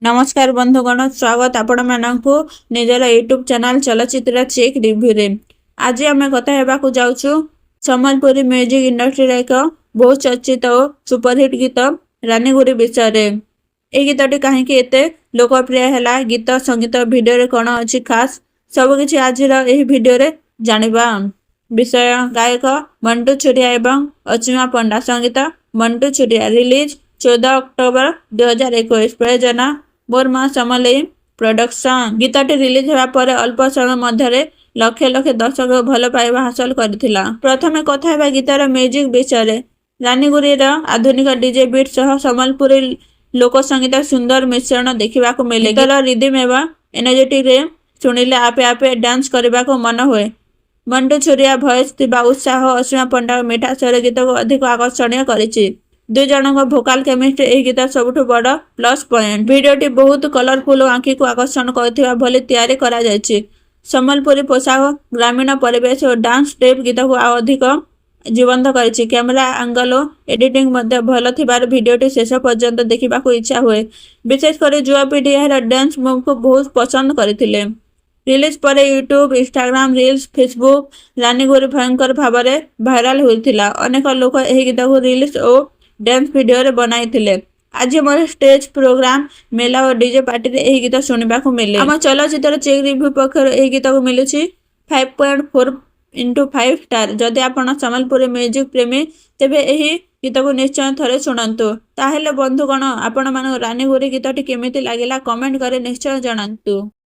ନମସ୍କାର ବନ୍ଧୁଗଣ, ସ୍ୱାଗତ ଆପଣମାନଙ୍କୁ ନିଜର ୟୁଟ୍ୟୁବ୍ ଚ୍ୟାନେଲ୍ ଚଳଚ୍ଚିତ୍ର ଚେକ୍ ରିଭ୍ୟୁରେ। ଆଜି ଆମେ କଥା ହେବାକୁ ଯାଉଛୁ ସମ୍ବଲପୁରୀ ମ୍ୟୁଜିକ୍ ଇଣ୍ଡଷ୍ଟ୍ରିର ଏକ ବହୁ ଚର୍ଚ୍ଚିତ ଓ ସୁପରହିଟ୍ ଗୀତ ରାନୀଗୁରି ବିଷୟରେ। ଏହି ଗୀତଟି କାହିଁକି ଏତେ ଲୋକପ୍ରିୟ ହେଲା, ଗୀତ, ସଙ୍ଗୀତ, ଭିଡିଓରେ କ'ଣ ଅଛି ଖାସ୍, ସବୁକିଛି ଆଜିର ଏହି ଭିଡିଓରେ ଜାଣିବା। ବିଷୟ: ଗାୟକ ମଣ୍ଟୁ ଛୁରିଆ ଏବଂ ଅସୀମା ପଣ୍ଡା, ସଙ୍ଗୀତ ମଣ୍ଟୁ ଛୁରିଆ, ରିଲିଜ୍ 14 ଅକ୍ଟୋବର 2021, ପ୍ରଯୋଜନା ମୋର ମା ସମଲେଇ ପ୍ରଡକ୍ସନ୍। ଗୀତଟି ରିଲିଜ୍ ହେବା ପରେ ଅଳ୍ପ ସମୟ ମଧ୍ୟରେ ଲକ୍ଷ ଲକ୍ଷ ଦର୍ଶକ ଭଲ ପାଇବା ହାସଲ କରିଥିଲା। ପ୍ରଥମେ କଥା ହେବା ଗୀତର ମ୍ୟୁଜିକ୍ ବିଷୟରେ। ରାନୀଗୁରିର ଆଧୁନିକ ଡିଜେ ବିଟ୍ ସହ ସମ୍ବଲପୁରୀ ଲୋକ ସଙ୍ଗୀତ ସୁନ୍ଦର ମିଶ୍ରଣ ଦେଖିବାକୁ ମିଳେ। ଗୀତର ରିଦିମ୍ ଏବଂ ଏନର୍ଜେଟିକ୍ରେ ଶୁଣିଲେ ଆପେ ଆପେ ଡ୍ୟାନ୍ସ କରିବାକୁ ମନ ହୁଏ। ମଣ୍ଟୁ ଛୁରିଆ ଭଏସ୍ ଥିବା ଉତ୍ସାହ, ଅସୀମା ପଣ୍ଡାଙ୍କ ମିଠା ସ୍ୱର ଗୀତକୁ ଅଧିକ ଆକର୍ଷଣୀୟ କରିଛି। ଦୁଇ ଜଣଙ୍କ ଭୋକାଲ କେମିଷ୍ଟ୍ରି ଏହି ଗୀତର ସବୁଠୁ ବଡ଼ ପ୍ଲସ୍ ପଏଣ୍ଟ। ଭିଡିଓଟି ବହୁତ କଲରଫୁଲ୍ ଓ ଆଖିକୁ ଆକର୍ଷଣ କରୁଥିବା ଭଳି ତିଆରି କରାଯାଇଛି। ସମ୍ବଲପୁରୀ ପୋଷାକ, ଗ୍ରାମୀଣ ପରିବେଶ ଓ ଡାନ୍ସ ଷ୍ଟେପ୍ ଗୀତକୁ ଆଉ ଅଧିକ ଜୀବନ୍ତ କରିଛି। କ୍ୟାମେରା ଆଙ୍ଗଲ ଓ ଏଡିଟିଂ ମଧ୍ୟ ଭଲ ଥିବାରୁ ଭିଡିଓଟି ଶେଷ ପର୍ଯ୍ୟନ୍ତ ଦେଖିବାକୁ ଇଚ୍ଛା ହୁଏ। ବିଶେଷ କରି ଯୁବପିଢ଼ି ଏହାର ଡ୍ୟାନ୍ସ ମୁଭ୍କୁ ବହୁତ ପସନ୍ଦ କରିଥିଲେ। ରିଲିଜ୍ ପରେ ୟୁଟ୍ୟୁବ୍, ଇନଷ୍ଟାଗ୍ରାମ ରିଲ୍ସ, ଫେସବୁକ୍ ରାନୀଗୁରି ଭୟଙ୍କର ଭାବରେ ଭାଇରାଲ ହୋଇଥିଲା। ଅନେକ ଲୋକ ଏହି ଗୀତକୁ ରିଲ୍ସ ଓ ଡ୍ୟାନ୍ସ ଭିଡିଓରେ ବନାଇଥିଲେ। ଆଜି ମୋର ଷ୍ଟେଜ୍ ପ୍ରୋଗ୍ରାମ, ମେଳା ଓ ଡିଜେ ପାର୍ଟିରେ ଏହି ଗୀତ ଶୁଣିବାକୁ ମିଳେ। ଆମ ଚଳଚ୍ଚିତ୍ର ଚେକ୍ ରିଭ୍ୟୁ ପକ୍ଷରୁ ଏହି ଗୀତକୁ ମିଳୁଛି 5.4 into 5 star. ଯଦି ଆପଣ ସମ୍ବଲପୁରୀ ମ୍ୟୁଜିକ୍ ପ୍ରେମୀ, ତେବେ ଏହି ଗୀତକୁ ନିଶ୍ଚୟ ଥରେ ଶୁଣନ୍ତୁ। ତାହେଲେ ବନ୍ଧୁଗଣ, ଆପଣମାନଙ୍କୁ ରାନୀଗୁରି ଗୀତଟି କେମିତି ଲାଗିଲା, କମେଣ୍ଟ କରି ନିଶ୍ଚୟ ଜଣାନ୍ତୁ।